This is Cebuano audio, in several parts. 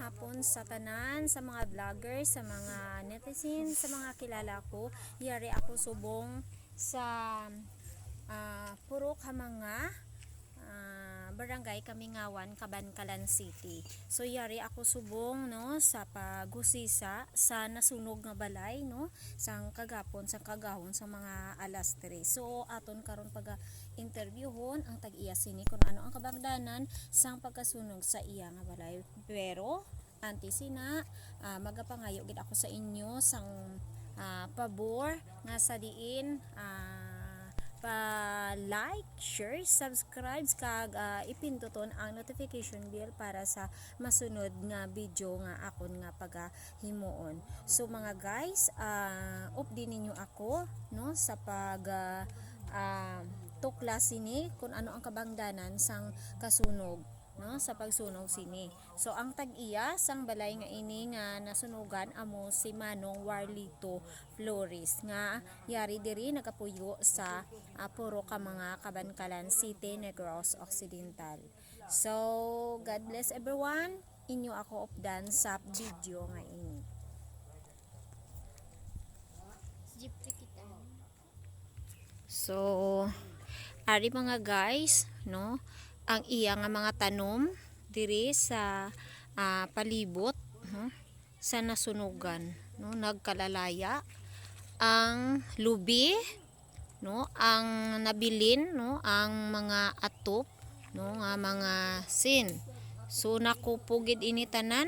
Hapon sa tanan, sa mga vloggers, sa mga netizens, sa mga kilala ko. Yari ako subong sa Purok Hamanga, Barangay Kamingawan, Kabankalan City. So yari ako subong, no, sa pagusisa sa nasunog nga balay, no, sang kagapon, sang kagahon sa mga alas 3. So aton karon pag interviewhon ang tag-iya sini kung ano ang kabangdanan sang pagkasunog sa iya nga balay. Pero antes sina, magapangayo gid ako sa inyo sang pabor nga sa diin pa like, share, subscribe kag ipinduton ang notification bell para sa masunod nga video nga akon nga pagahimuon. So mga guys, update ninyo ako, no, sa pag tuklas sini kung ano ang kabangdanan sang kasunog, no, sa pagsunog sini. So ang tag-iya sang balay nga ini nga nasunugan amo si Manong Warlito Flores nga yari diri nagapuyo sa Puro ka mga Kabankalan City, Negros Occidental. So God bless everyone. Inyo ako updan sa video nga ini. Jeep kita. So, ari mga guys, no, ang iya nga mga tanom diri sa palibot, no, sa nasunugan, no, nagkalalaya ang lubi, no, ang nabilin, no, ang mga atop, no, nga mga sin. So nakupo gid ini tanan,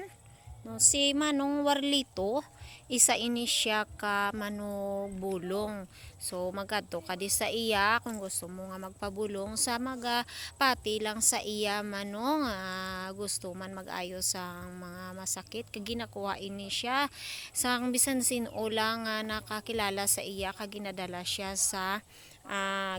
no. Si Manong Warlito, isa ini siya ka manugbulong. So magadto ka di sa iya kung gusto mo nga magpabulong sa maga pati lang sa iya, manong, gusto man mag-ayos ang mga masakit kag ginakuha ini siya sang bisan sin-o lang nga nakakilala sa iya kag ginadala siya sa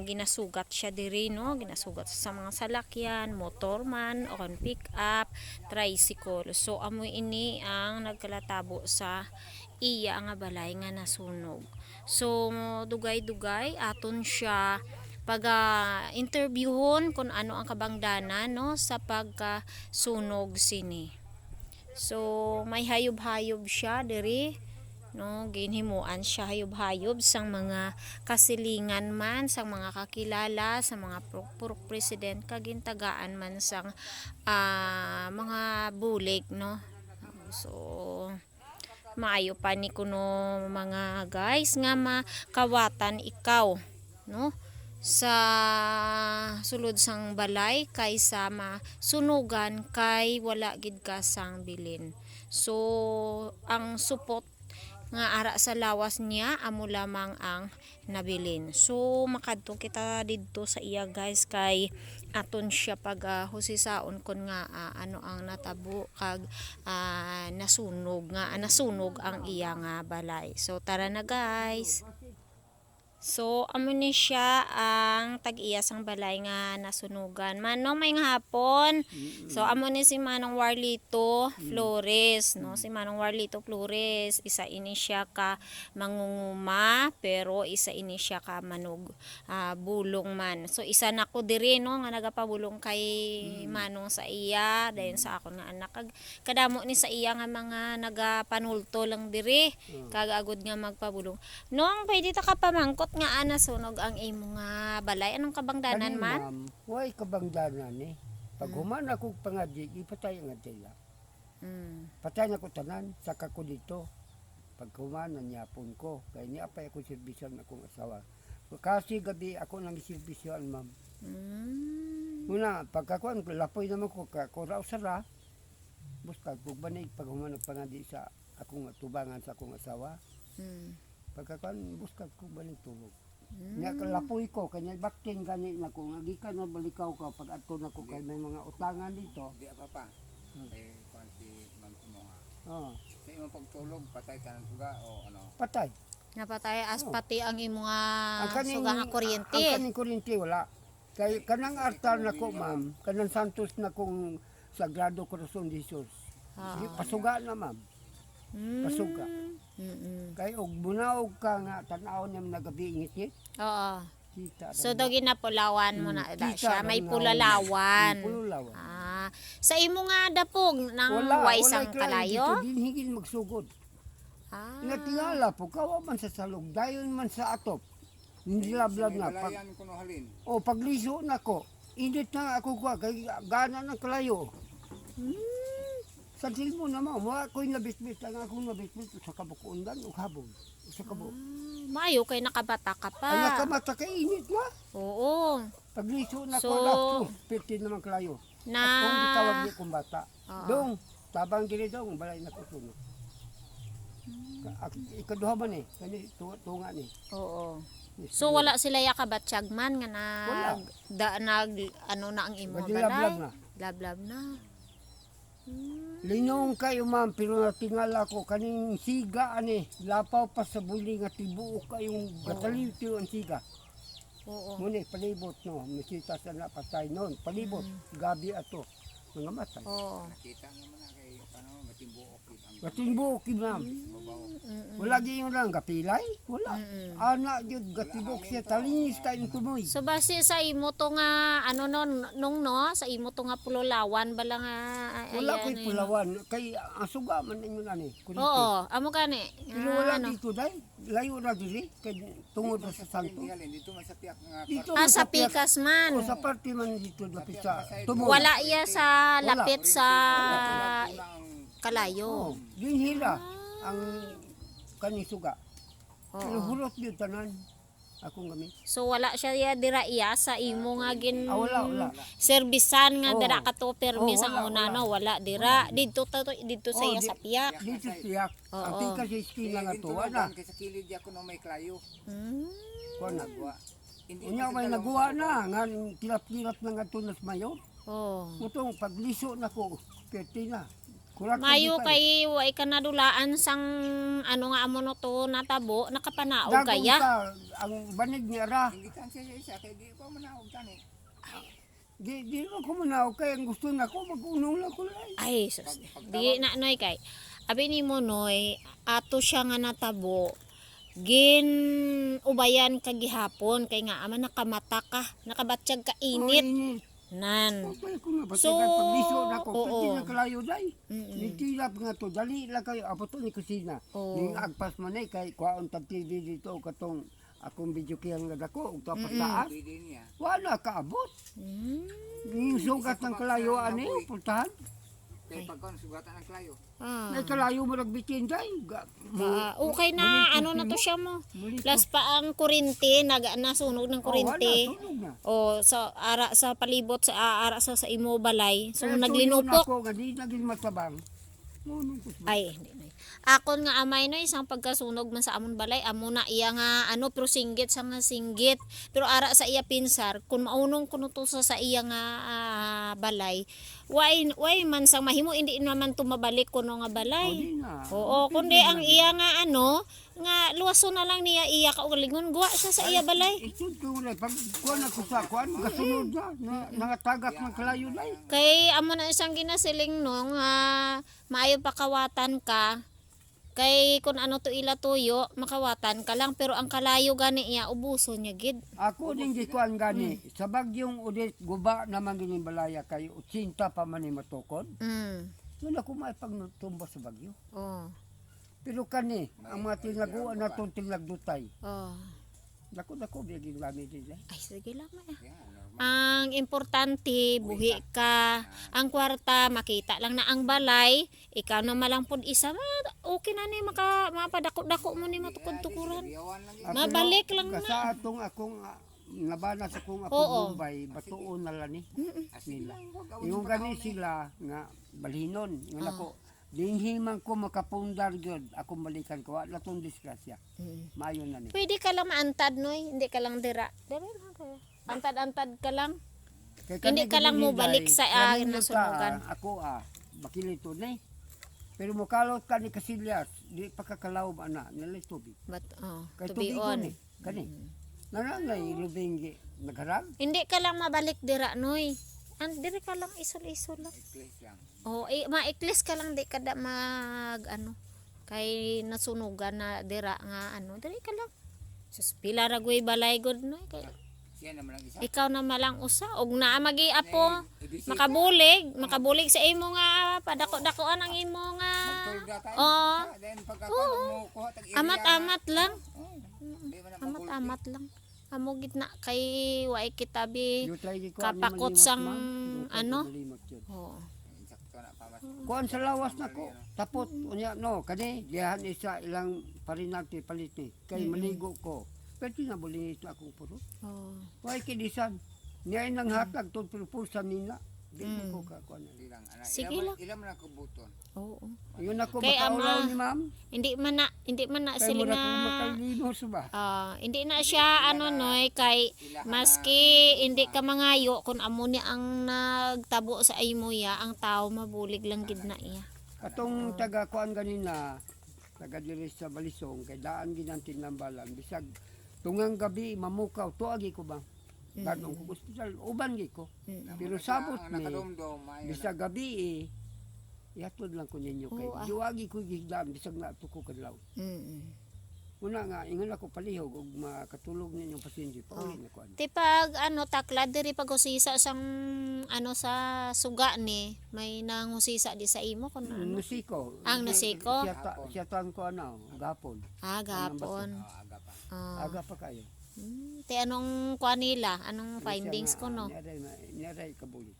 ginasugat siya diri, no, ginasugat sa mga salakyan, motor man o kon pick up, tricycle. So amo ini ang nagkalatabo sa iya nga balay nga nasunog. So dugay-dugay aton siya pag interviewon kung ano ang kabangdanan, no, sa pagkasunog sini. So may hayub-hayub siya diri, no, ginhimuan siya hayub-hayub sang mga kasilingan man, sang mga kakilala, sa mga purok president kag gintagaan man sang mga bulig, no. So maayo pa ni kuno mga guys nga makawatan ikaw, no, sa sulod sang balay kaysa masunugan kay wala gid ka sang bilin. So ang supot nga ara sa lawas niya amo lamang ang nabilin. So makadto kita didto sa iya guys kay aton siya pag husisaon kon nga ano ang natabo kag nasunog nga nasunog ang iya nga balay. So tara na guys. So amo ni siya ang tag-iya sang balay nga nasunugan. Manong, may hapon. So amo ni si Manong Warlito Flores, no? Si Manong Warlito Flores, isa ini siya ka mangunguma pero isa ini siya ka manog bulong man. So isa na ko diri, no, nga nagapabulong kay Manong sa iya dayon sa akon nga anak kag kadamo ni sa iya nga mga nagapanulto lang diri kag agud nga magpabulong. Nong, pwede ta ka pamangkot nga ana sunog ang imo nga balay. Anong kabangdanan Kani, man? Ma'am, way kabangdanan eh. Pag human ako pangadi, ipatay ang tila. Patay na ko tanan, saka ko dito. Pag human na niyapon ko, kaya niya pa ako serbisyon akong asawa. Kasi gabi ako nang serbisyon, ma'am. Muna, pagkakuan, lapoy naman ko, kakuraw sara. Busta, kung banig, pag human ang pangadi sa akong tubangan sa akong asawa. Pagkakuan, busta, kung banig tulog. Nya kalapoy ko kanya baktin gani na ko nga gikan na balikaw ko pag adto na ko kay may mga utangan dito. Di pa pa. Eh, kuan si Ma'am Kumunga. Oh, Sa imong pagtulog, patay ka ng suga o ano? Patay. Napatay as Oh. pati ang imo nga suga nga kuryente. Ang kaning kuryente wala. Kay kanang altar na ko, ma'am, kanang Santos na kong Sagrado Corazon de Jesus. Pasuga na, ma'am. Pasuga. Kay og munaog ka nga tan-aw niya nagabi ngit. Oo. Kita. So daw ginapulawan mo na Kita siya, may lang na- pulalawan. Pululawan. Ah, Sa imo nga dapog nang Wala, way sang wala kalayo? Dito, dinhigin magsugod. Ah. Natingala po, kawa man sa salog, dayon man sa atop. Nilablab na. Pag, Balayan kuno halin. o, pagliso na ko, init na ako kwa, kay gana ng kalayo. Sa silmo na mo, wa ko'y nabitbit, ang akong nabitbit, sa kabukuundan, o habog. Sa kabuk. Maayo kay nakabata ka pa. Ay, nakamata kay init na. Oo. Pagliso na So, ko, na, piti naman kalayo. Na At kung gitawag ni kong bata, Oo. dong, tabang dili dong, balay na ko suno. Ikaduha man eh, kani tunga ni. Oo. So wala sila ya kabatsyag man nga nag Wala. da, nag ano na ang imo Lablab balay. na. Lablab na. Linong kayo ma'am, pero natingala ko kaning siga ani, lapaw pa sa buli nga tibuok kayong gataliw tiyo ang siga. Oo. Muna palibot no, misita sa na patay noon, palibot, gabi ato, mga matay. Oo. Nakita naman na kay ano matimbuok gid ang Gatimbuok yun, ma'am. babaw. Wala di yun lang, gapilay, wala. Ana yun, gatibok siya, talinis kayong tumoy. So base sa imo to nga ano no nung no sa imo to nga pulolawan bala nga ay, Wala ano ko'y yun. pulawan, kay ang suga man inyo ani. Kurite. Oo, amo gani. Pero wala Ano. dito dahil, layo na dili, kay tungod na sa santo. Hindi halin dito man sa piyak nga Dito Ah, man sa piyak- pikas man. O, sa parte man dito lapit sa tumoy. Wala iya sa Wala. lapit sa una ang kalayo. Oo, yun hila ang kaning suga. Pero Oo. hurot yun tanan akong gamit. So wala siya ya dira iya sa imo nga gin Ah, wala, wala. servisan nga Oo. dira ka to permi Oo, sa wala, una wala. no wala dira didto ta didto sa Oo, iya sa piyak. Dito siyak. Ang Oo. tika sa esquina nga to, wala. Kay sa kilid ya kuno may klayo. Kuha na. Nagwa. Hindi Unya man sa may dalawang naguwa na nga kilap-kilap na nga tunas mayor. Oh. Mutong pagliso na ko, pwede na. Kurak na Mayo di pa eh. kay way ka nadulaan sang ano nga amo no to natabo nakapanaog Dagong kaya. ta, ang banig niya ra. Hindi tan siya sa isa kay di pa man tani. Di man ko muna, okay, ang gusto na ko, mag-unong lang ko lang. Ay sus. Di na noy kay. Abi nimo noy ato siya nga natabo gin ubayan ka gihapon kay nga ama nakamata ka nakabatyag ka init Oh, init. nan. Okay ko nga, So, so, pagliso na ko, oo. pwede na kalayo day. Nitilap nga to, dali lang kayo, apo to ni kusina. Oo. Ning agpas man eh, kay kuhaon tag TV dito, o katong akong video kiyang nga dako, ug tapos taas. Pwede niya. Wala kaabot. Ning sugat ng kalayo ani, puntahan. Kay pagkon sugatan ang klayo. Ah. May kalayo mo nagbitin day. Ah, okay na, ano na to siya mo. Muli Plus pa ang kurente, nag nasunog ng Oh, wala, kurente. sunog na. O sa ara sa palibot sa ara sa imo balay. So Kaya naglinupok. tuyo na ako, nga di naging matabang. Ngunong ko sa- Ay, hindi na. Akon nga amay no isang pagkasunog man sa amon balay, amo na iya nga ano pero singgit sa nga singgit. Pero ara sa iya pinsar, kun maunong kuno to sa iya nga balay, way man sang mahimo hindi naman tumabalik kuno nga balay. Oh, di na. Oo, kundi ang iya nga ano, nga luwaso na lang niya iya kaugalingon guwa siya sa iya balay. Isod ko na, pag kuan ako sa kuan, gasunod na, na nangatagak ng kalayo na eh. Kay amo na isang ginasiling no nga maayo pakawatan ka. Kay kung ano to ila tuyo, makawatan ka lang pero ang kalayo gani iya ubuso niya gid. Ako din di kuan gani, sa bagyong ulit, guba naman din yung balaya kayo, 80 pa man ni matukod. Doon ako maipagtumba sa bagyo. Oh. Pero kani, ang mga tinaguan na itong tinagdutay. Oh. Dako dako, bigyan kami din eh. Ay sige lang eh. Yeah, normal. Ang importante, buhi ka. Ang kwarta, makita lang na ang balay. Ikaw na malang pud isa. Ma, okay na ni maka mapadako-dako mo ni matukod-tukuran. Riyawan lang yun. Ah, Mabalik lang na. Sa atong akong nabana sa akong akong Oo. Bombay, batuon na lang ni. Sige Nila. lang, wag awon Yung sa gani panahon eh. sila nga balhinon nga nako dinhi man ko makapundar gyud akong balikan ko wala tong disgrasya. Maayo na ni. Pwede ka lang maantad, noy. Hindi ka lang dira. Dira lang kayo. Antad-antad ka lang. Kay Hindi kani ka lang gani mobalik day, sa, kanino ta, nasunugan. Ako bakilito ni. Pero mokalot ka ni Casillas, di pa kakalaw ana, nalay tubig. But, oh, Kay to be tubig on. ni, kani. Nananay lubing gi nagharag. Hindi ka lang mabalik dira, noy. An diri ka lang isol-isol lang. Place lang. Oh, eh, maiklis ka lang di ka da mag ano kay nasunugan na dira nga ano, diri ka lang. Sus pila ra goy balay god noy kay Siya naman lang isa. ikaw na malang usa og naa magi apo. Eh, Bisita. Makabulig, makabulig sa imo nga padako-dakoan ang imo nga. Magtulga tayo. Oo. Then pagka mo kuha tag area. Amat-amat lang. Oo. Di man na magulpi. Amat-amat lang. Amo gitna kay waay kitabi. Jutay gi kuan ni Kapakot malimot, sang ma'am. Jutay ano? gi malimot yun. Oo. Insakto na pa mas. Kuan sa lawas nako. Tapot unya no kani dihan isa ilang parinante palit ni kay maligo ko. Pwede na buling ito akong puro. Oo. Way kinisan. Niya nang hatag tod pero pulsa nila. Di ko ka kuan. Hindi lang ana. Sige Ila man- lang. Ila man ang kubuton. Oo. Yun ako Kay ama, makaulaw ni ma'am. Hindi man na Kay sila mura nga ko makalimos ba. Ah, hindi na siya ano noy kay maski hindi ka mangayo kung amo ni ang nagtabo sa imo ya ang tao mabulig lang gid na iya. Katong taga kuan ganina, taga diri sa Balisong kay daan ginantin lambalan bisag tungang gabi mamukaw tuagi ko ba. Dadong ko ospital uban gi ko. Pero sabot Ang ni nakadumdum maayo na. bisag gabi eh ihatod lang ko ninyo kay Oo, ah. duagi ko gigdaan bisag naadto ko kadlaw. Una nga ingon ako palihog og makatulog ninyong pasyente pauli na ko ani. Ti pag ano takla diri pag usisa sang ano sa suga ni may nangusisa di sa imo kun ano. Nusiko. Ang nusiko? Siya ko ano, gapon. Ah, gapon. Oo, aga pa. Ah. Aga pa kayo. Ti anong kuan nila? Anong findings ko no? Niyaray kabuli.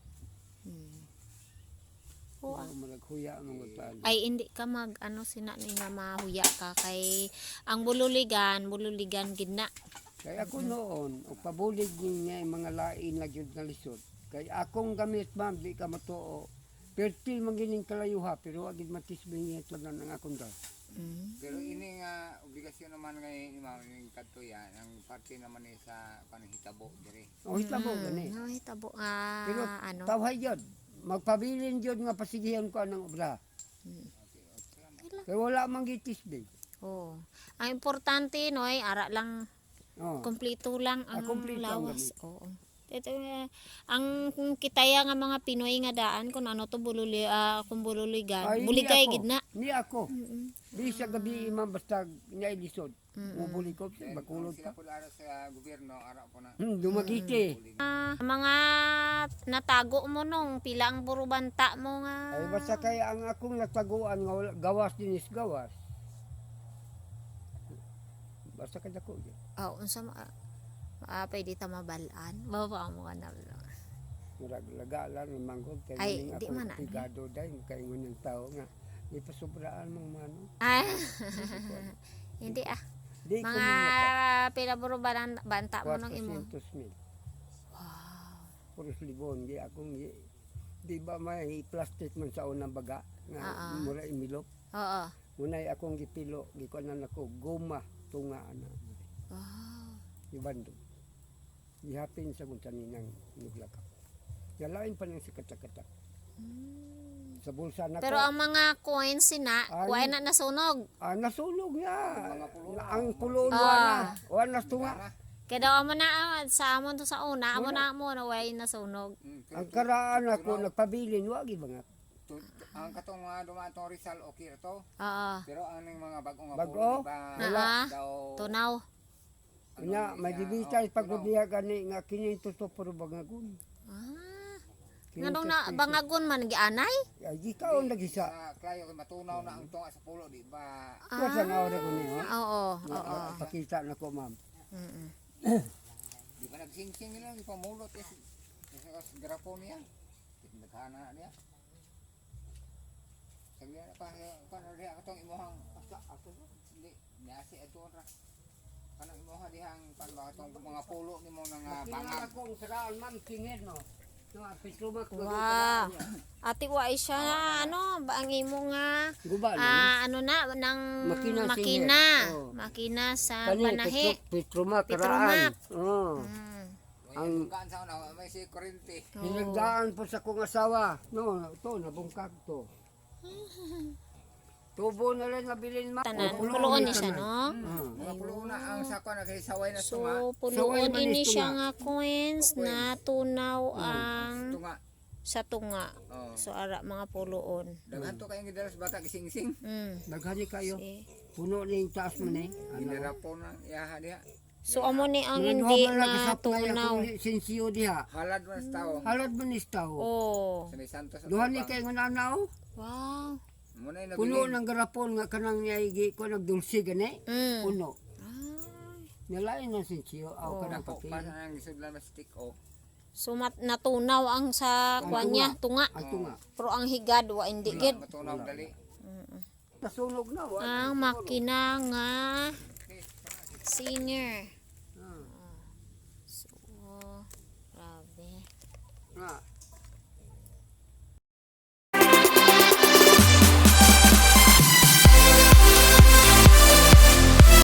Oo, ah. Oo, malaghuya ang mga tao. Ay hindi ka mag ano sina ni nga mahuya ka kay ang bululigan bululigan gid na. Kay ako noon, og pabulig niya yung mga lain na gyud nga lisod. Kay akong gamit ma'am, di ka matuo. Pertil man gining kalayuha, pero agid matisbing niya tanan ang akong dal. Pero ini nga obligasyon naman ngay ni ma'am ning kadto ya ang parte naman ni sa kanang hitabo diri. O hitabo gani. No, hitabo nga Pero ano. tawhay gyud. Magpabilin gyud nga pasigihan ko anang obra. Okay, okay lang. Kay wala man gitisbing. Oo. Ang importante noy ara lang Oh. kompleto lang ang Ah, kompleto ang lawas. Oo. Ito, eh, ang kung kitaya nga mga Pinoy nga daan kung ano to bululi kung bululigan, Ay, ni buligay ako. gid na. Ni ako. Di sa gabi imam basta niya lisod. Mubuli ko, Then, bakulod sila pa. po ara sa gobyerno ara po na. Dumagiti. Ah, mga natago mo nung pila ang burubanta mo nga. Ay basta kay ang akong nataguan nga gawas dinis gawas. Basta kay dako gyud. Oh, unsa ma pwede ta mabalaan. Baba mo ka na. Murag laga lang ng manghod kay Ay, muning di akong man, ano. pigado day kay ngunang tao nga ipasubraan mong mano. Ah, hindi ah. Di ko Mga minata. pila burubalan banta mo nung imo. 400 mil. Puros libon di akong di ba may plastic man sa unang baga nga mura imilok. Oo. Munay akong gipilo gikuanan ako goma tunga ana. Wow. Ibando. Gihapin sa kung taninang nuglaka. Yalain pa nang si katak-katak. Sa bulsa na Pero ko, ang mga coins sina, Ay. wala na nasunog. nasunog na. Ang pulo na. Wala na tunga. Kaya daw amo na sa amon to sa una, amo na amo na wala nasunog. Pero Ang karaan ako nagpabilin wagi ba nga. ang katong mga dumaan tong Rizal okay ra to. Oo. Pero ang ning mga bago nga Bago? pulo, di ba? Wala. Daw, Tunaw. ano Unya ni may siya, gibitay oh, pagod tunaw. niya gani nga kini to puro bangagon. Ah. Nganong na bangagon man gianay? Ay di kaon lagi sa. Sa klayo kay matunaw na ang tunga sa pulo di ba? Ah. Sa nga ora ko niyo. Oo, oo. Pakita na ko ma'am. Mm-mm. Di ba nagsingsing nila ipamulot is sa grapo niya. Naghana na niya. Sabi na pa pa diha katong imuhang asa ato hindi niya si ato ra. Kanang imuha dihang pan ba katong mga pulo nimo nga Bangag bangag. ako ang saraan ma'am tingin no. No, Petro Mac. Wow. Ate wa siya ano ba ang imo nga Guba no. ano na ng Makina, makina. singer. Oo. Makina sa Kani panahi. Petro Mac Petromac. karaan. Oo. Ang kaan sa una may si kurente. Hinagdaan po sa kong asawa. No, ito, nabungkag to. Tubo na lang nabilin ma. Tanan, O, puloon ni tanan. siya no. Mga pulo na ang sako na kay saway na So tunga. puloon Saway man ini is siya tunga. nga coins na tunaw ang Tunga. sa tunga. Oh. So ara mga puloon. Daghan to kayong gidala sa bata gisingsing. Mm. Daghani kayo. Si. Puno ni yung taas mo ni. Ano? Ginarapo na iyaha diha. So amo ni ang Mga hindi duha man lang ka-supply natunaw. akong sinsiyo diha. Halad man sa tao. Halad man is tao. Oh. Sa may Santos. at Duha ni Lubang. kay nga nanaw. Wow. Muna yung Puno nabilin. ng garapon nga kanang niya ko nagdulce gani. Puno. Ay. Nalain ng sinsiyo aw kanang Dako papel. pa na ang gisudlan mas stick oh. So natunaw ang sa Ang kuan niya, tunga. Ang tunga. Pero ang higad wa hindi gid. Matunaw dali. Nasunog na wa. Ang makina nga singer. Ah, So, grabe. nga.